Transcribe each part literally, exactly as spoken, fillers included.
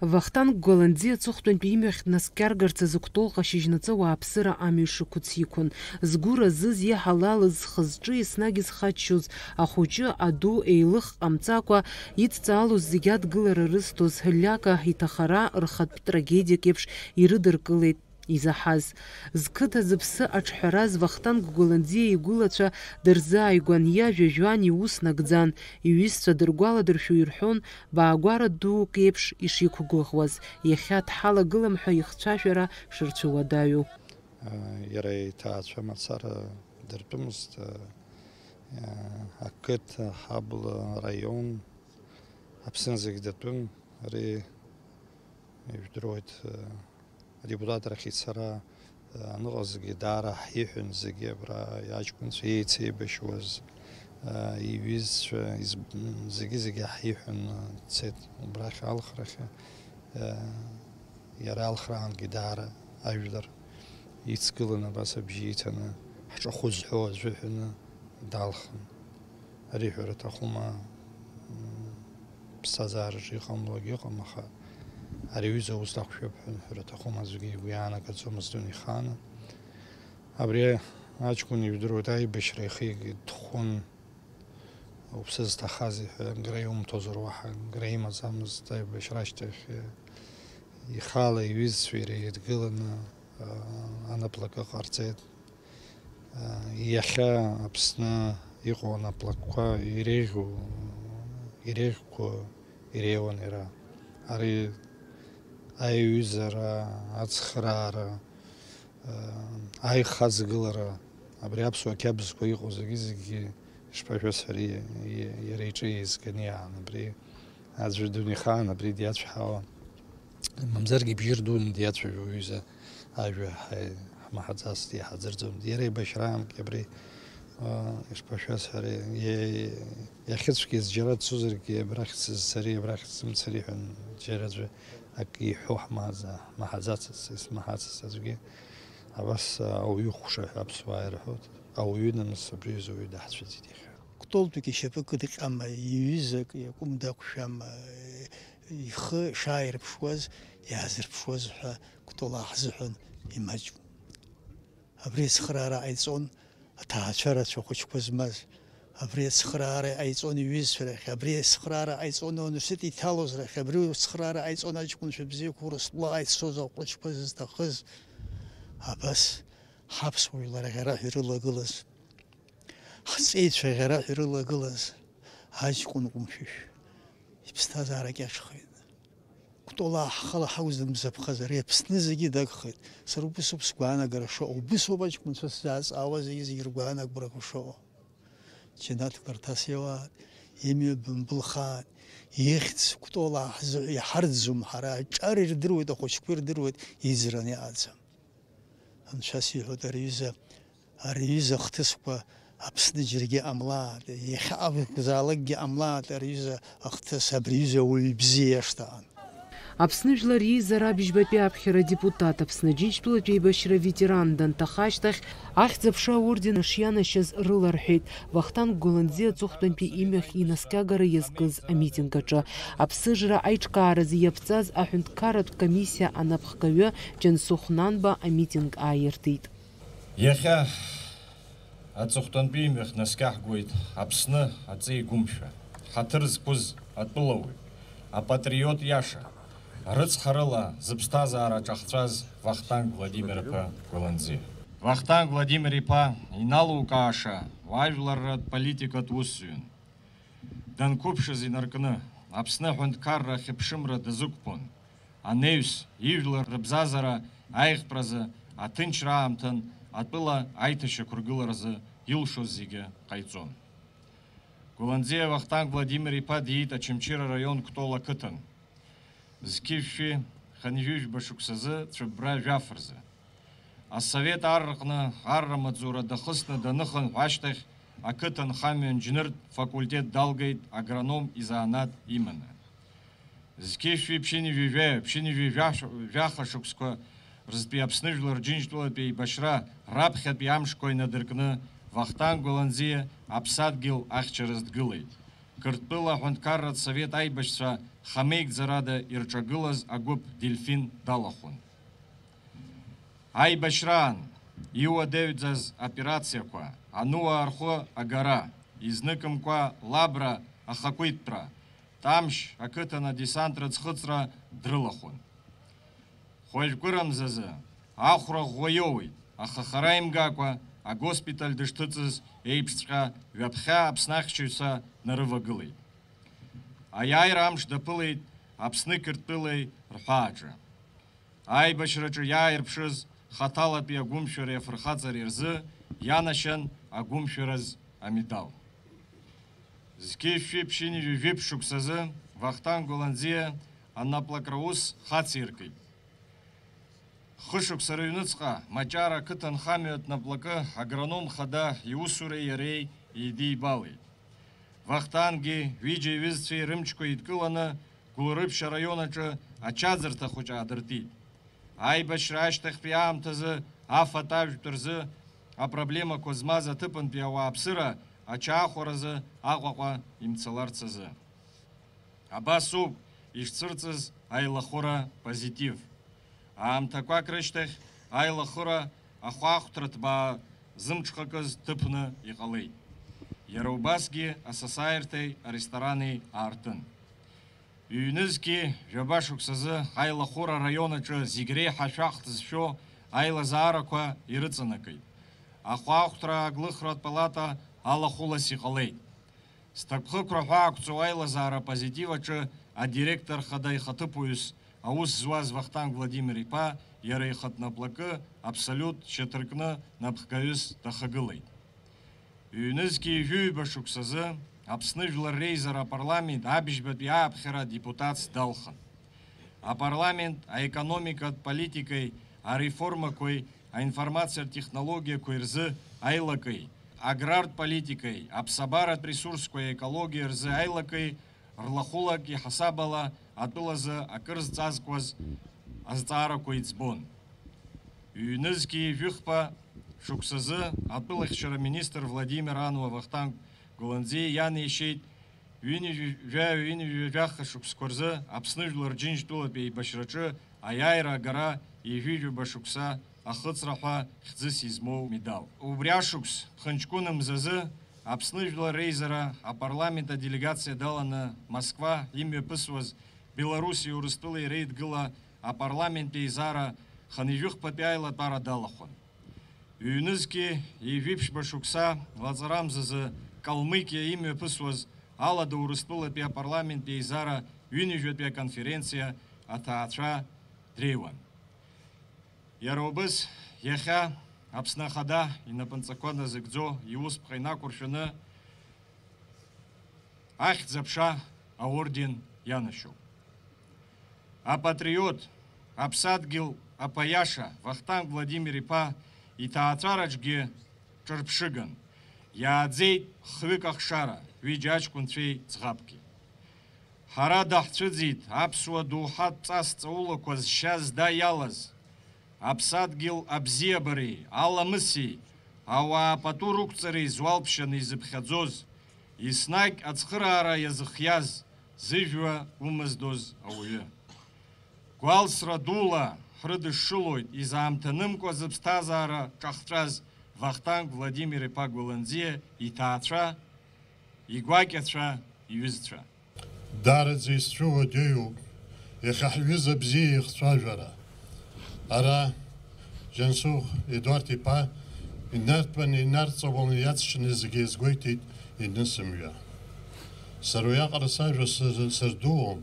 Вахтанг Гәаланӡиа аҵыхәтәантәи имҩахь днаскьаргарц азы Кәтол ҟашьыжьнаҵы ауааԥсыра амҩа шықәыц иқәын. Згәы разыз, иҳалалыз, зхы-зҿы еснагь изхаччоз ахәыҷы, аду еилых ҟамҵакәа, идҵаалоз зегь адгылара рызҭоз Лиака иҭахара рхатә трагедиак еиԥш ирыдыркылеит изаҳаз. Зқыҭа зыԥсы аҿҳәараз Вахтанг Гәаланӡиа игәылацәа дырзааигәан, иажәа жәан, иус нагӡан, иҩызцәа дыргәаладыршәо ирҳәон, баагәара дук еиԥш ишиқәгәыӷуаз, иахьа дҳалагылам ҳәа ихцәажәара шырцәыуадаҩу. Иара иҭаацәа мацара дыртәымызт, ақыҭа, аҳабла, араион, Аԥсны зегь датәын, ари ижәдыруеит, Адепутатрахь ицара, э, аныҟазгьы даара ҳиҳәон зегьы абра аҷкәынцәа еицеибашьуаз, э, иҩызцәа, из-, м, зегьы-зегьы ҳиҳәон, э, дцеит убрахь алхрахь, э, иара алхраангьы даара ажәлар ицгылан абас абжьы иҭаны, ҳҿахәы зҳәо аӡәы ҳәаны далхын. Ари ҳәара аҭахума, м, ԥсҭазаараҿы иҟамлогь ыҟам, аха ари аҩыза аус дақәшәап ҳәа ҳәара аҭахума, аӡәгьы игәы иаанагаӡомызт дунеихааны. Абри аҷкәын ижәдыруеит, аибашьра ихигеит, дхәын, уԥсы зҭахази ҳәа, агра иумҭозар уаҳа, агра имаӡамызт аибашьра ашьҭахь, ихала иҩызцәа иара ирыдгыланы, а, анаплакы ҟарҵеит. Иахьа Аԥсны иҟоу анаплакқәа иреиӷьу, иреиӷьқәоу иреиуан иара. Ари аиҩызара, ацхраара, аихаҵгылара, абри аԥсуа қьабзқәа иҟоу зегьы-зегьы, ишԥашәасҳәари, иара иҿы еизганы иаан абри. Аӡәы дунеихаан абри диацәҳауа, мамзаргьы бжьы рдуны диацәажәо уҩыза ажәа ҳаи-, ҳмаҳаӡацт, иҳаӡырӡомызт. Иара еибашьраамҭа абри, а, ишԥашәасҳәари, иа-, иахьыцәгьаз џьара дцозаргьы абрахь сызцари, абрахь сымцари ҳәа џьара аӡәы ак иҳәо ҳмаӡа-, ҳмаҳаӡацызт, исмаҳацызт аӡәгьы. Абас, а, ауаҩы хәша ҳәа аԥсуаа ирҳәоит. Ауаҩы намыс абри азы ауаҩы даҳцәыӡит иахьа. Кәтолтәык ишьапы кыдҟьама, иҩызак иакәым дақәшәама, ихы шааирԥшуаз, иаазырԥшуаз ҳәа Кәтол ааҳзыҳәан имаҷын. Абри ацхыраара ҟаиҵон аҭаацәа рацәа хәыҷқәа змаз. Абри ацхыраара иҟаиҵон иҩызцәа рахь, абри ацхыраара ҟаиҵон ауниверситет иҭалоз рахь, абри ацхыраара ҟаиҵон аҷкәынцәа бзиақәа Урыстәыла ицоз ахәыҷқәа зызҭахыз. Абас ҳаԥсуа жәлар аӷьараҳәа ирылагылаз. Ҳҵеицәа ӷьараҳәа ирылагылаз аҷкәын ҟәымшәышә иԥсҭазаара кьаҿхеит. Кәтолаа ҳхала ҳакәӡам дзаԥхаз, ари Аԥсны зегьы дагхеит. Сара убысоуп сгәаанагара шыҟоу, убысоуп аҷкәынцәа сзааҵаауа зегьы-зегьы ргәаанагарақәа шыҟоу. Џьанаҭ гәарҭас иауааит, имҩа бымбылхааит, ихьӡ Кәтолаа ҳзы-, иҳарӡӡом ҳара, аҿар ирдыруеит, ахәыҷқәа ирдыруеит, иӡраны иҟаӡам. Анцәа сиҳәоит, ари аҩыза, ари аҩыза ахҭысқәа Аԥсны џьаргьы ҟамлааит, иахьа акәзаалакгьы ҟамлааит, ари аҩыза ахҭыс, абри аҩыза ауаҩы бзиа иашҭа аҟан. Аԥсны Жәлар Реизара абыжьбатәи аԥхьара адепутат, Аԥсны Џьынџьтәылатә еибашьра аветеран данҭаха ашьҭахь, Ахьӡ-аԥша аорден шианашьаз рыларҳәеит. Вахтанг Гәаланӡиа аҵыхәтәантәи имҩахь инаскьагара иазкыз амитинг аҿы. Аԥсыжра аиҿкааразы иаԥҵаз аҳәынҭқарратә комиссиа анапхгаҩы Џьансыхә Нанба амитинг ааиртит. Иахьа аҵыхәтәантәи имҩахь днаскьаҳгоит Аԥсны аҵеи гәымшәа, ҳаҭыр зқәыз атәылауаҩ, апатриот иаша, рыцҳарыла зыԥсҭазаара ҿахҵәаз Вахтанг Владимир-иԥа Гәаланӡиа. Вахтанг Владимир-иԥа иналукааша уаажәларратә политикатә усзуҩын. Данқәыԥшыз инаркны, Аԥсны аҳәынҭқарра ахьыԥшымра дазықәԥон. Анаҩс, ижәлар рыбзазара аиӷьтәразы аҭынчра аамҭан атәыла аиҭашьақәыргыларазы илшоз зегьы ҟаиҵон. Гәаланӡиа Вахтанг Владимир-иԥа диит Очамчыра араион Кәтол ақыҭан. Зқьи жәшәи хынҩажәи жәба шықәсазы Цәыббра жәаф рзы. Асовет ар рҟны арра маҵзура дахысны даныхынҳә ашьҭахь, ақыҭа нхамҩа инженертә факультет далгеит, агроном изанааҭ иманы. Зқьи жәшәи ԥшьынҩажәи жәаҩа, ԥшьынҩажәи жәаха шықәсқәа рзтәи Аԥсны Жәлар Џьынџьтәылатәи еибашьра раԥхьатәи амшқәа инадыркны Вахтанг Гәаланӡиа аԥсадгьыл ахьчараз дгылеит. Қырҭтәыла аҳәынҭқарратә совет аибашьцәа хамеигӡарада ирҿагылаз агәыԥ Дельфин далахәын. Аибашьраан иуадаҩӡаз операциақәа, Ануаа рхәы агара, изныкымкәа Лабра ахақәиҭтәра, Тамшь ақыҭан адесант рыӡхыҵра дрылахәын. Хәажәкырамзазы ахәра ӷәӷәа иоуеит, аха хара имгакәа агоспиталь дышҭыҵыз еиԥшҵәҟьа ҩаԥхьа Аԥсны ахьчаҩцәа нарывагылеит. Аиааира амш даԥылеит Аԥсны Қырҭтәылеи рҳәааҿы. Аибашьраҿы иааирԥшыз хаҭалатәи агәымшәареи афырхаҵареи рзы ианашьан агәымшәараз амедал. Зқьи шәи ԥшьынҩажәи жәиԥшь шықәсазы Вахтанг Гәаланӡиа анаплакра ус хациркит. Хышықәса рыҩныҵҟа Маҷара ақыҭанхамҩатә наплакы агроном хада иусуреи иареи еидибалеит. Вахтанги ҩыџьа иҩызцәеи рымчқәа еидкыланы Гәылрыԥшь араион аҿы ачаӡырҭа хәыҷы аадыртит. Аибашьра ашьҭахьтәи аамҭазы афатә-ажәтә рзы апроблемақәа змаз аҭыԥантәи ауааԥсыра ачаахәаразы Аҟәаҟа имцаларц азы. Абас ауп ишцәырҵыз аилахәыра позитив. Аамҭақәак рышьҭахь аилахәыра ахәаахәҭра ҭбаа зымҽхакыз ҭыԥны иҟалеит. Иара убасгьы асасааирҭеи аресторани аартын. Ҩнызқьи жәаба шықәсазы аилахәыра араион аҿы зегь реиҳа шәахт зшәо аилазаарақәа ирыҵанакит. Ахәаахәҭра аглыхратә палата алахәылас иҟалеит. Зҭакԥхықәра ҳәа ақәҵоу аилазаара апозитив аҿы адиректор хада ихаҭыԥуаҩыс аус зуаз Вахтанг Владимир-иԥа иара ихатә наплакы абсолиут шьаҭаркны напхгаҩыс дахагылеит. Ҩнызқьи ҩажәи ҩба шықәсазы Аԥсны Жәлар Реизара апарламент абыжьбатәи ааԥхьара адепутатс далхын. Апарламент аекономикатә политикеи ареформақәеи аинформациатә технологиақәеи рзы аилакеи, аграртә политикеи, аԥсабаратә ресурсқәеи аекологиеи рзы аилакеи рлахәылак иҳасаб ала атәылазы акыр зҵазкуаз азҵаарақәа иӡбон. Ҩнызқьи жәыхԥа шықәсазы атәылахьчара министр Владимир Ануа Вахтанг Гәаланӡиа ианеишьеит ҩынҩажәа, ҩынҩажәа шықәсқәа рзы Аԥсны Жәлар Џьынџьтәылатәи аибашьраҿы аиааира агара ҩажәи жәаба шықәса ахыҵра ҳәа хьӡыс измоу медал. Убри ашықәс, ԥхынҷкәын мзазы, Аԥсны Жәлар Реизара апарламент аделегациа даланы Москва имҩаԥысуаз Белоруссиеи Урыстәылеи реидгыла апарламент еизара хынҩажәихԥатәи аилатәара далахәын. Ҩнызқьи ҩажәи ԥшьба шықәса лаҵарамзазы Калмыкиа имҩаԥысуаз Алада Урыстәылатәи апарламент еизара ҩынҩажәатәи аконференциа аҭаацәа дреиуан. Иара убас, иахьа Аԥсны Ахада инапынҵақәа назыгӡо иусԥҟа инақәыршәаны Ахьӡ-аԥша аорден ианашьоуп. Апатриот, аԥсадгьыл апаиаша Вахтанг Владимир-иԥа иҭаацәараҿгьы ҿырԥшыган. Иааӡеит хҩык ахшара, ҩыџьа аҷкәынцәеи ӡӷабки. Ҳара даҳцәыӡит аԥсуа доуҳатә ҵас ҵаулақәа зшьа зда иалаз, аԥсадгьыл абзиабареи аламыси, ауаа пату рықәҵареи зуалԥшьаны изыԥхьаӡоз, еснагь ацхыраара иазыхиаз, зыжәҩа умыздоз ауаҩы. Гәалсра дула ҳрыдышшылоит изаамҭанымкәа зыԥсҭазаара ҿахҵәаз Вахтанг Владимир-иԥа Гәаланӡиа иҭаацәа, игәакьацәа, иҩызцәа. Даараӡа исцәыуадаҩуп иахьа ҳҩыза бзиа ихцәажәара. Ара Џьансыхә Едуард-иԥа инарҭбаны, инарҵауланы иаҵшьны зегьы иазгәеиҭеит инысымҩа. Сара уиаҟара сажәа сыр-, сырдууам,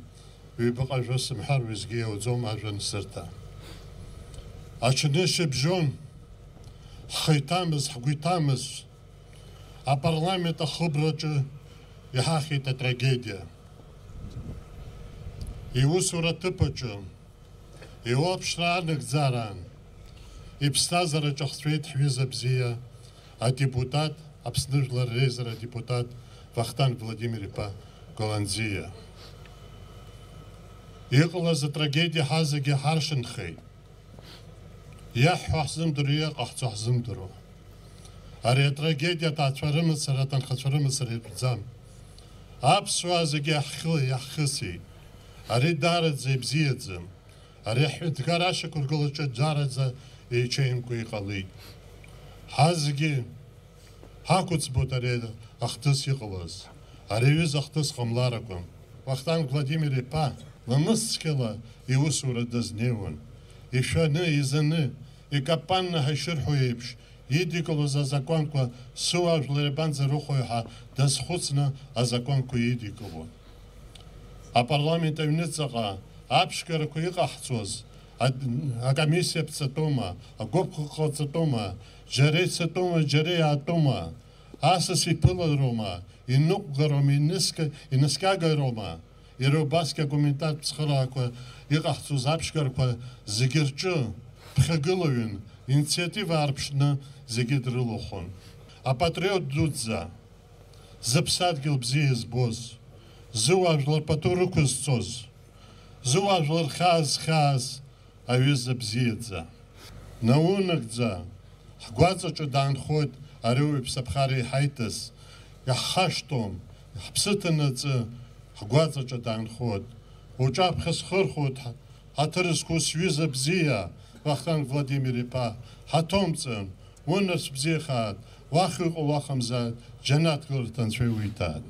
ҩбаҟа жәа сымҳәар уеизгьы иауӡом ажәа нсырҭа. Аҽны шьыбжьон, ҳхы иҭамыз, ҳгәы иҭамыз, апарламент ахыбраҿы иҳахьит атрагедиа. Иусура аҭыԥ аҿы, иуаԥшра анагӡараан, иԥсҭазаара ҿахҵәеит ҳҩыза бзиа, адепутат, Аԥсны Жәлар Реизара адепутат Вахтанг Владимир-иԥа Гәаланӡиа. Иҟалаз атрагедиа ҳазегьы ҳаршанхеит. Иаҳҳәо ҳзымдыруа, иҟаҳҵо ҳзымдыруа. Ари атрагедиа аҭаацәа рымацара, аҭынхацәа рымацара иатәӡам. Аԥсуаа зегьы иаҳхы-, иаҳхысит. Ари даараӡа ибзиаӡам. Ари ҳҳәынҭқар ашьақәыргылаҿы даараӡа еичеимкәа иҟалеит. Ҳазегьы ҳақәыӡбоит ари ахҭыс иҟалаз. Ари аҩыза ахҭыс ҟамлар акәын. Вахтанг Владимир-иԥа ламыс цқьала иусура дазнеиуан. Ишәаны, изаны, икапанны ҳәа ишырҳәо еиԥш, идикылоз азакәанқәа сыуаажәлар иабанӡарыхәои ҳәа дазхәыцны азакәанқәа идикылон. Апарламент аҩныҵаҟа аԥшьгарақәа иҟаҳҵоз ад-, акомиссиа ԥҵатәома, агәыԥ ҟаҵатәома, џьара ицатәома, џьара иаатәома, асас иԥыларома, иныҟәгарома, иныска-, инаскьагарома, иара убасгьы агуманитартә цхыраагақәа иҟаҳҵоз аԥшьгарақәа зегьы рҿы ԥхьагылаҩын, инициатива аарԥшны зегьы дрылахәын. Апатриот дуӡӡа, зыԥсадгьыл бзиа збоз, зыуаажәлар пату рықәызҵоз, зыуаажәлар хьаа зхьааз аҩыза бзиаӡа. Наунагӡа, ҳгәаҵаҿы даанхоит ари ауаҩԥсы аԥхара иҳаиҭаз, иаҳхашҭуам, ҳԥсы ҭанаҵы, ҳгәаҵаҿы даанхоит. Уҿаԥхьа схырхәоит ҳа-, ҳаҭыр зқәу сҩыза бзиа, Вахтанг Владимир-иԥа, ҳаҭоумҵан, унарцә бзиахааит, уахь иҟоу уахамзааит, џьанаҭ гыларҭа Анцәа иуиҭааит.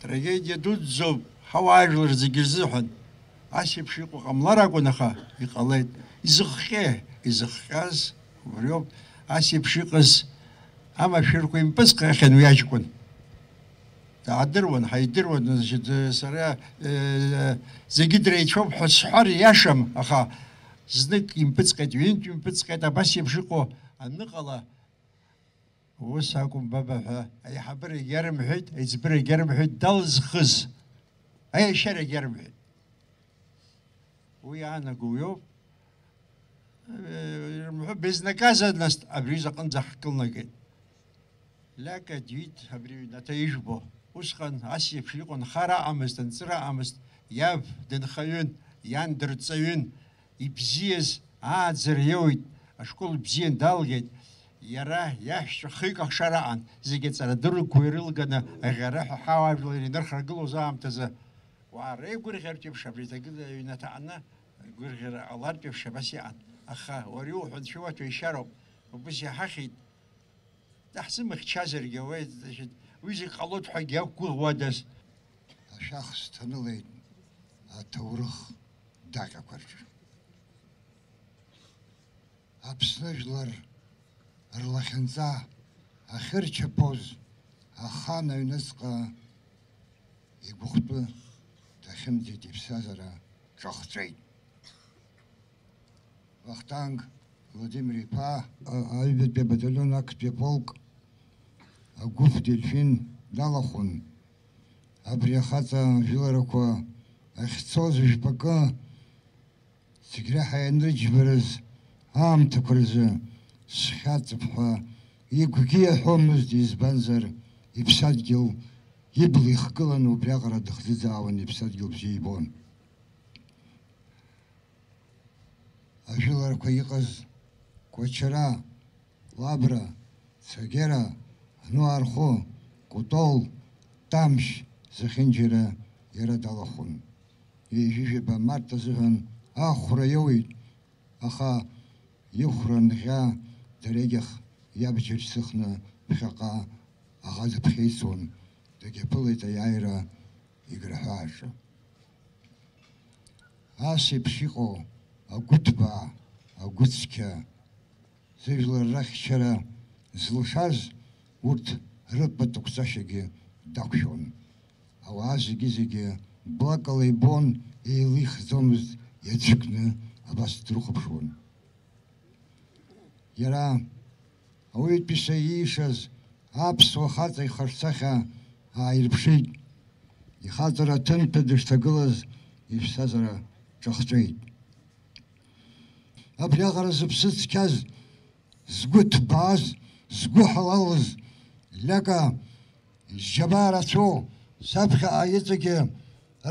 Трагедиа дуӡӡоуп ҳауаажәлар зегьы рзыҳәан. Ас еиԥш иҟоу ҟамлар акәын, аха иҟалеит. Изыхҟьеи? Изыхҟьаз убриоуп. Ас еиԥш иҟаз амашәырқәа импыҵҟьахьан уи аҷкәын. Даадыруан, ҳаидыруан, значит, сара, э, зегьы дреицәоуп ҳәа сҳәар иашам, аха знык импыҵҟьеит, ҩынтә импыҵҟьеит, абас еиԥш иҟоу аныҟала, ус акәым, баба, ҳәа аиҳабырагьы иарымҳәеит, аиҵбырагьы иарымҳәеит, далызхыз аиашьарагьы иарымҳәеит. Уи иаанаго уиоуп. Ирымҳәо безнаказанность абри изаҟынӡа ҳкылнагеит. Лиака диит абри аҩнаҭа ижәбо. Усҟан ас еиԥш иҟан, хар аҟамызт, нҵыра аҟамызт, иаб дынхаҩын, иан дырҵаҩын, ибзиаз ааӡара иоуит, ашкол бзиан далгеит, иара иаҳәшьцәа хҩык ахшара аҟан, зегьы аҵарадыррақәа ирылганы аӷьараҳәа ҳауаажәлар инырхаргылоз аамҭазы, уаа реигәырӷьартә еиԥш абри аҭагыла аҩнаҭа аҟны гәырӷьара ҟалартә еиԥш абас иҟан. Аха уара иуҳәо анцәа иуаҭәоу ишьароуп, убыс иаҳахьеит. Даҳзымыхьчазаргьы ауеит, значит, уи зегь ҟалоит ҳәагьы иақәгәыӷуадаз? Ашәах сҭанылеит аҭоурых даҟьақәа рҿы. Аԥсны жәлар рлахьынҵа ахьырчаԥоз ахан аҩныҵҟа игәыхәтәы дахьымӡеит, иԥсҭазаара ҿахҵәеит. Вахтанг Владимир-иԥа, а-, аҩбатәи абаталион актәи аполк агәыԥ Дельфин далахәын. Абри ахаҵа жәыларақәа ахьцоз жәпакы, зегь реиҳа ианыџьбараз аамҭақәа рзы схьаҵып ҳәа игәгьы иаҳәомызт, избанзар, иԥсадгьыл ибла ихгыланы убриаҟара дыхӡыӡаауан, иԥсадгьыл бзиа ибон. Ажәыларақәа иҟаз Кәачара, Лабра, Цагера, Ҳнуархәы, Кәтол, Тамшь зехьынџьара иара далахәын. Ҩажәижәаба март азыҳәан ахәра иоуит, аха ихәра анӷьа дара егьых иабџьар сыхны ԥхьаҟа аӷа дыԥхьеицуан, дагьаԥылеит аиааира Играҳәааҿы. Ас еиԥш иҟоу агәыҭбаа, агәыцқьа, зыжәлар рахьчара зылшаз урҭ рыпатуқәҵашьагьы дақәшәон. Ауаа зегьы-зегьы блакала ибон, еилихӡомызт, иаӡәыкны абас дрыхәаԥшуан. Иара ауаҩытәыҩса иишаз аԥсуа хаҵа ихаҿсахьа ааирԥшит. Ихаҵара ҭынҭәа дышҭагылаз иԥсҭазаара ҿахҵәеит. Абриаҟара зыԥсы цқьаз, згәы ҭбааз, згәы ҳалалыз, Лиака, зџьабаа рацәоу, саԥхьаҟа иҵегьы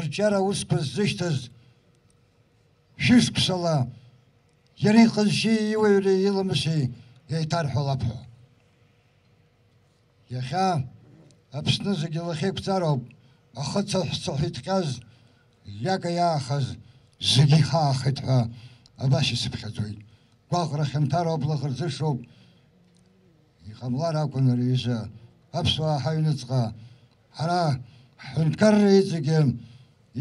рҿиара аусқәа ззышьҭаз, шәышықәсала иара иҟазшьеи иуаҩреи иламыси еиҭарҳәалап ҳәа. Иахьа Аԥсны зегьы лахьеиқәҵароуп, Ахы цаҳә-цаҳә иҭҟьаз, лиака иаахаз зегьы ихаахеит ҳәа абас исыԥхьаӡоит. Гәаҟра хьанҭароуп, лаӷырӡышоуп. Иҟамлар акәын ари аҩыза аԥсуаа ҳаҩныҵҟа. Ҳара ҳҳәынҭқарра иҵегьы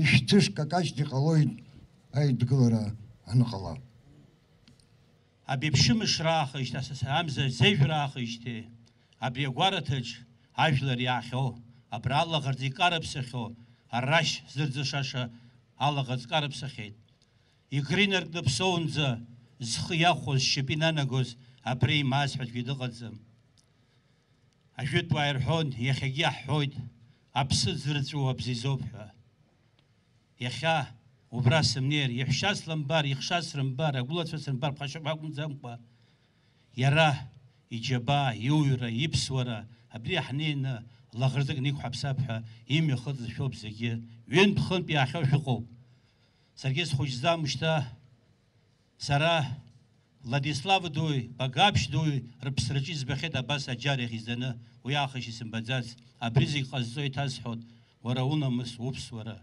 ишәҭышкакаҷны иҟалоит аидгылара аныҟала. Абеиԥшымш раахеижьҭеи, асаса амза зежә раахеижьҭеи, абри агәараҭаҿ ажәлар иаахьоу, абра алаӷырӡ икарыԥсахьоу, арашь зырӡышаша алаӷырӡ карыԥсахьеит. Игры инаркны ԥсоунӡа зхы иахәоз, зшьапы инанагоз абра имааз ҳәа аӡәгьы дыҟаӡам. Ажәытәуаа ирҳәон, иахьагьы иаҳҳәоит, аԥсы зырҵәуо абзизоуп ҳәа. Иахьа убра сымнеир, иаҳәшьа слымбар, ихшаз срымбар, агәылацәа срымбар, ԥхашьа акәымзамкәа, иара иџьабаа, иуҩра, иԥсуара, абри ҳнеины лаӷырӡык никәҳаԥсап ҳәа имҩахыҵыз шәоуп зегьы, ҩынтә-хынтә иаахьоу шәыҟоуп. Саргьы схәыҷӡам шьҭа, сара Владислав дуи Багаԥшь дуи рыԥсраҿы избахьеит абас аџьар иахьӡаны, уи аахыс исымбаӡац, абри зегь ҟазҵо иҭасҳәоит, уара унамыс, уԥсуара,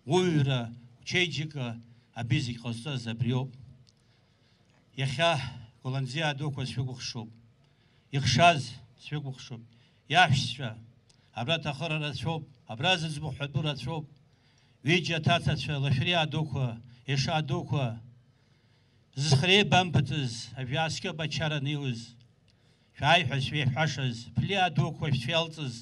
уҩра, учеиџьыка, абри зегь ҟазҵаз абриоуп. Иахьа Гәланӡиа дуқәа сшәыкәыхшоуп, ихшаз сшәыкәыхшоуп, иаҳәшьцәа, абра аҭахара рацәоуп, абра зыӡбахә ҳәатәу рацәоуп, ҩыџьа аҭацацәа, Лашәриа дуқәа, Еша дуқәа, зыхреибамбацыз, ажәаскьоуп ачара аниуз. Шәааи ҳәа шәеиҳәашаз, ԥлиаа дуқәа шәцәеилҵыз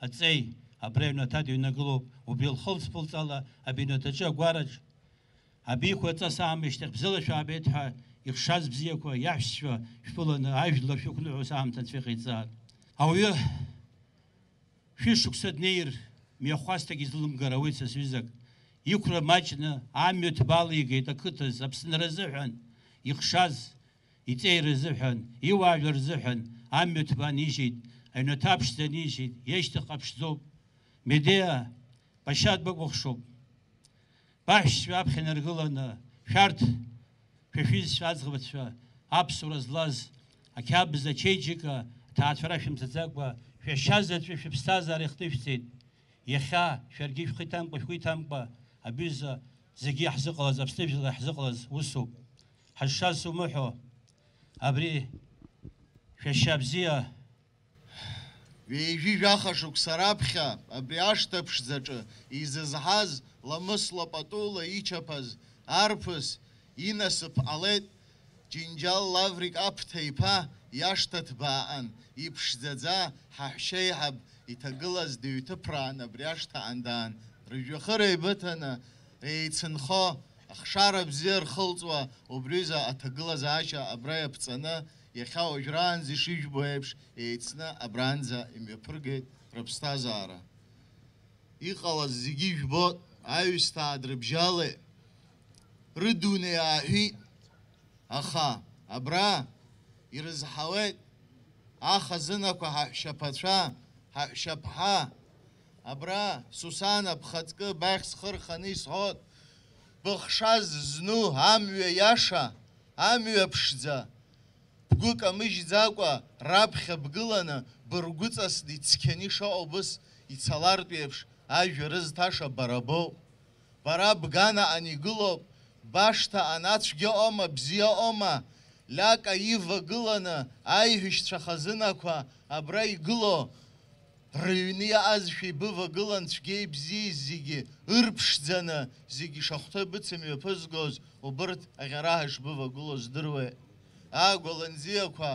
аҵеи, абра аҩнаҭа дыҩнагылоуп, убри лхылҵ-ԥылҵ ала абиноҭаҿы агәараҿ, абиқәа аҵас аамышьҭахь бзала шәаабеит ҳәа ихшаз бзиақәа иаҳәшьцәа шәԥыланы ажәлар шәықәныҳәо саамҭа анцәа иҟаиҵааит. Ауаҩы шәышықәса днеир, мҩахәасҭак излымгар ауеит са сҩызак. Иқәра маҷны амҩа ҭбаала игеит ақыҭаз, Аԥсынра азыҳәан, ихшаз, иҵеира азыҳәан, иуаажәлар рзыҳәан амҩа ҭбаа нижьит, аҩнаҭа ԥшӡа нижьит, иашьҭахь ҟаԥшьӡоуп. Медеа, башьа дбыкәыхшоуп. Баҳәшьцәа аԥхьа инаргыланы, шәарҭ, шәа шәҩызцәа аӡӷабцәа, аԥсуара злаз, ақьабз ачеиџьыка, аҭаацәара шәымцаӡакәа, шәашьа заҵәы шәыԥсҭазаара ихҭышәҵеит. Иахьа шәаргьы шәхы иҭамкәа, шәгәы иҭамкәа, абҩыза зегьы иаҳзыҟалаз, Аԥсны жәлар иаҳзыҟалаз усуп. Ҳазшаз сумыҳәо, абри шәашьа бзиа. Ҩажәи жәаха шықәса раԥхьа абри ашҭа ԥшӡаҿы изызҳаз, ламысла патула ичаԥаз арԥыс инасыԥ ҟалеит. Џьынџьал Лаврик Аԥҭа-иԥа иашҭа ҭбааҟан, иԥшӡаӡа, ҳаҳәшьеиҳаб иҭагылаз дыҩҭыԥраан абри ашҭа аанаан, рыжәҩахыр еибыҭаны, еицынхо, ахшара бзиа рхылҵуа, убриазы аҭагылазаашьа абра иаԥҵаны, иахьа уажәраанӡа ишыжәбо еиԥш, еицны абранӡа имҩаԥыргеит рыԥсҭазаара. Иҟалаз зегьы ижәбоит, аҩсҭаа дрыбжьалеит, рыдунеи ааҳәит. Аха абра ирызҳауеит ахазынақәа, ҳаҳәшьаԥацәа, ҳаҳәшьаԥҳа. Абра Сусана бхаҵкы бахь схы рханы исҳәоит, быхшаз зну амҩа иаша, амҩа ԥшӡа, бгәы камыжьӡакәа раԥхьа бгыланы, быргәыҵасны ицқьаны ишыҟоу быс ицалартә еиԥш ажәа рызҭаша бара боуп. Бара бганаҟан игылоуп, башҭаҟан ацәгьа ыҟоума, бзиа ыҟоума, лиака ивагыланы аиҳәшьцәа хазынақәа абра игылоу, рыҩны иаазшәа ибывагылан цәгьеи бзиеи зегьы ырԥшӡаны, зегьы шахәҭоу быцымҩаԥызгоз, убырҭ аӷьараҳәа шбывагылоу здыруеит. Агәаланӡиақәа,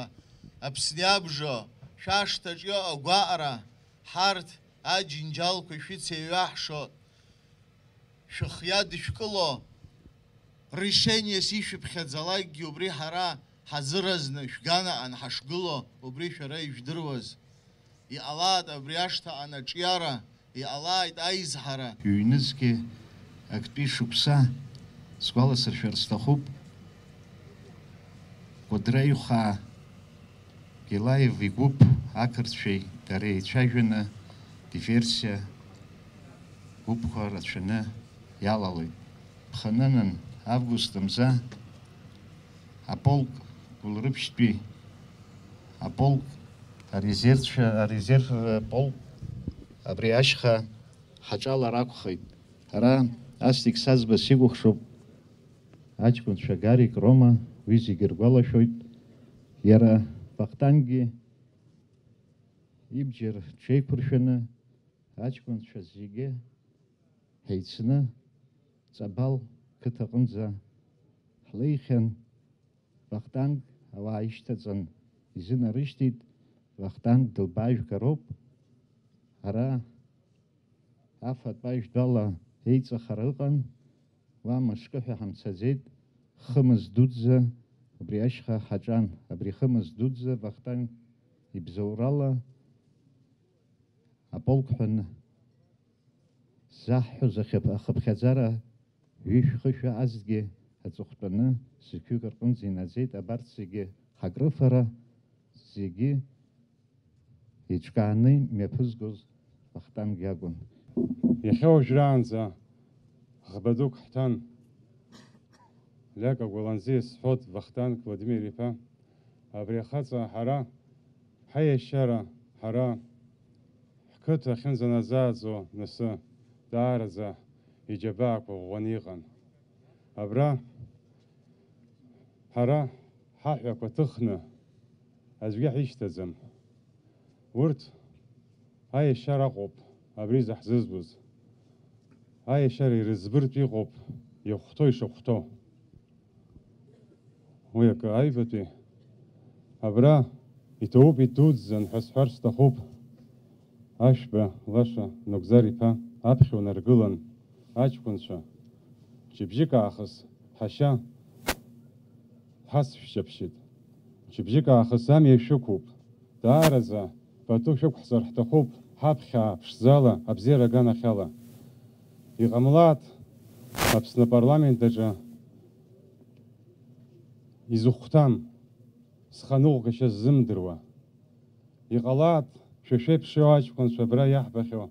Аԥсны иабжо, шәашҭаҿ иҟоу агәаҟра, ҳарҭ аџьынџьалқәа шәыцеиҩаҳшо, шәыхиадышәкыло, решениес ишәыԥхьаӡалакгьы убри ҳара ҳазыразны шәганаҟан ҳашгыло, убри шәара ижәдыруаз. Иҟалааит абри ашҭа анаҿиара, иҟалааит аизҳара. Ҩнызқьи актәи шықәса сгәаласыршәар сҭахуп. Кәыдры аҩхаа Гилаев игәыԥ ақырҭцәеи дареи еицәажәаны диверсиа гәыԥқәа рацәаны иалалоит. Ԥхынынын август мза аполк Гәылрыԥшьтәи аполк арезервцәа, арезерв полк абри ашьха ҳаҿалар акәхеит. Ара Астик Саӡба сикәыхшоуп, аҷкәынцәа Гарик, Рома, уи зегьы ргәалашәоит. Иара Вахтангьы ибџьар ҽеиқәыршәаны, аҷкәынцәа зегьы ҳаицны Ҵабал қыҭаҟынӡа ҳлеихьан. Вахтанг ауаа ишьҭаҵан изынарышьҭит. Вахтанг дылбаажәгароуп. Ара афатә ажәтәала еиҵахара ыҟан. Уа мышкы ҳәа ҳамцаӡеит. Хымыз дуӡӡа убри ашьха ҳаҿан. Абри хымыз дуӡӡа Вахтанг ибзоурала аполк ҳәа н-, заҳҳәоз ахьыԥ-, ахыԥхьаӡара ҩышә-хышәа азҭгьы аҵыхәтәаны зқьҩык рҟынӡа инаӡеит. Абарҭ зегьы ҳакрыфара, зегьы еиҿкааны имҩаԥызгоз Вахтанг иакәын. Иахьа уажәраанӡа ӷба дук ҳҭан. Лиака Гәаланӡиа сҳәот Вахтанг Владимир-иԥа, абри ахаҵа ҳара, ҳаиашьара, ҳара, ҳқыҭа ахьынӡаназааӡо насы, даараӡа иџьабаақәа ӷәӷәаны иҟан. Абра ҳара ҳаҳәақәа ҭыхны аӡәгьы ҳишьҭаӡам. Урҭ аиашьара ыҟоуп абри заҳзызуз. Аиашьара ирыӡбыртә иҟоуп, ихәҭоу ишахәҭоу. Уи акы аҩбатәи абра иҭоуп, идуӡӡан ҳәа сҳәар сҭахуп. Ашәба лаша Нугзар-иԥа аԥхьа унаргылан, аҷкәынцәа, мчыбжьык аахыс ҳашьа ҳацшәаԥшьит. Мчыбжьык аахыс амҩа шәықәуп. Даараӡа пату шәықәҳҵар ҳҭахуп, ҳаԥхьаа ԥшӡала, абзиара аганахьала. Иҟамлааит Аԥсны апарламент аҿы изыхәҭам, сханыҟәгашьа ззымдыруа. Иҟалааит шәа шәеиԥш иоу аҷкәынцәа абра иаҳбахьоу.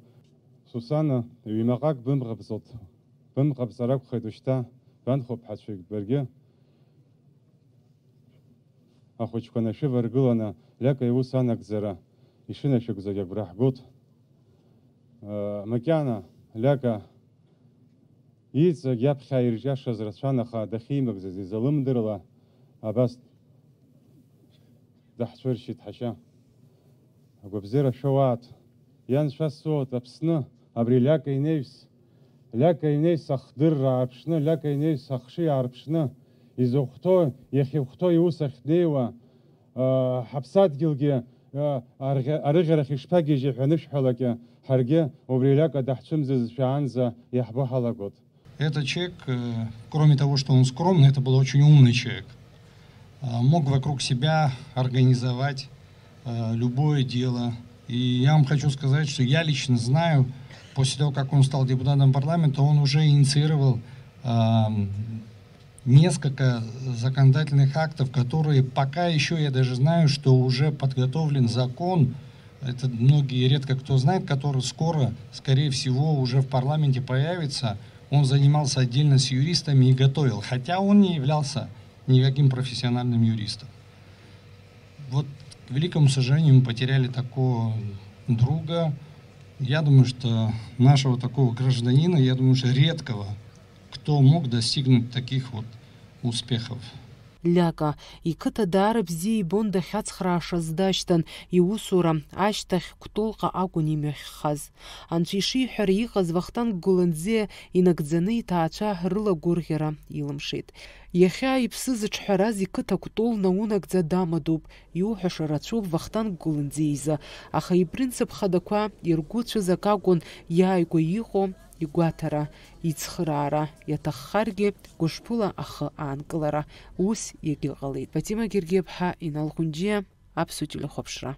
Сусана, ҩ-мҟак бымҟабҵот, бымҟабҵар акәхеит ушьҭа, банхәыԥҳацәагь баргьы. Ахәыҷқәа нашәываргыланы, Лиака иус анагӡара ишынашәыгӡогь агәра ҳгоит. Э, макьана Лиака иҵегь иаԥхьа ирҿиашаз рацәан, аха дахьимыгӡаз изалымдырла абас даҳцәыршьит ҳашьа. Агәабзиара шәоуааит. Ианшәасуоит Аԥсны, абри Лиака инеҩс, Лиака инеҩс ахдырра аарԥшны, Лиака инеҩс ахшыҩ аарԥшны, изыхәҭоу, иахьыхәҭоу иус ахьнеиуа, аа, ҳаԥсадгьылгьы, аа, арӷьа-, арыӷьарахь ишԥагьежьи ҳәа анышәҳәалакь, ҳаргьы убри Лиака даҳцәымӡызшәа аанӡа иаҳбо ҳалагоит. Этот человек, э, кроме того, что он скромный, это был очень умный человек. А, мог вокруг себя организовать, э, любое дело. И я вам хочу сказать, что я лично знаю, после того, как он стал депутатом парламента, он уже инициировал, ам, несколько законодательных актов, которые пока ещё, я даже знаю, что уже подготовлен закон, это многие, редко кто знает, который скоро, скорее всего, уже в парламенте появится. Он занимался отдельно с юристами и готовил, хотя он не являлся никаким профессиональным юристом. Вот, к великому сожалению, мы потеряли такого друга. Я думаю, что нашего такого гражданина, я думаю, что редкого, кто мог достигнуть таких вот успехов. Лиака, иқыҭа даара бзиа ибон, дахьацхраашаз дашьҭан, иусура ашьҭахь Кәтолҟа акәын имҩахьхаз. Анцәа ишиҳәара иҟаз Вахтанг Гәланӡиа инагӡаны иҭаацәа рыла гәырӷьара илымшеит. Иахьа иԥсы зыҿҳәараз иқыҭа Кәтол наунагӡа дамадоуп, иуҳәаша рацәоуп Вахтанг Гәланӡиа изы, аха ипринцип хадақәа иргәыцәыз акакәын иааигәа иҟоу игәаҭара, ицхыраара, иаҭаххаргьы гәышԥыла ахы аанкылара, ус иагьыҟалеит. Фатима Гергиаԥҳа, Инал Хәынџьиа, Аԥсуа телехәаԥшра.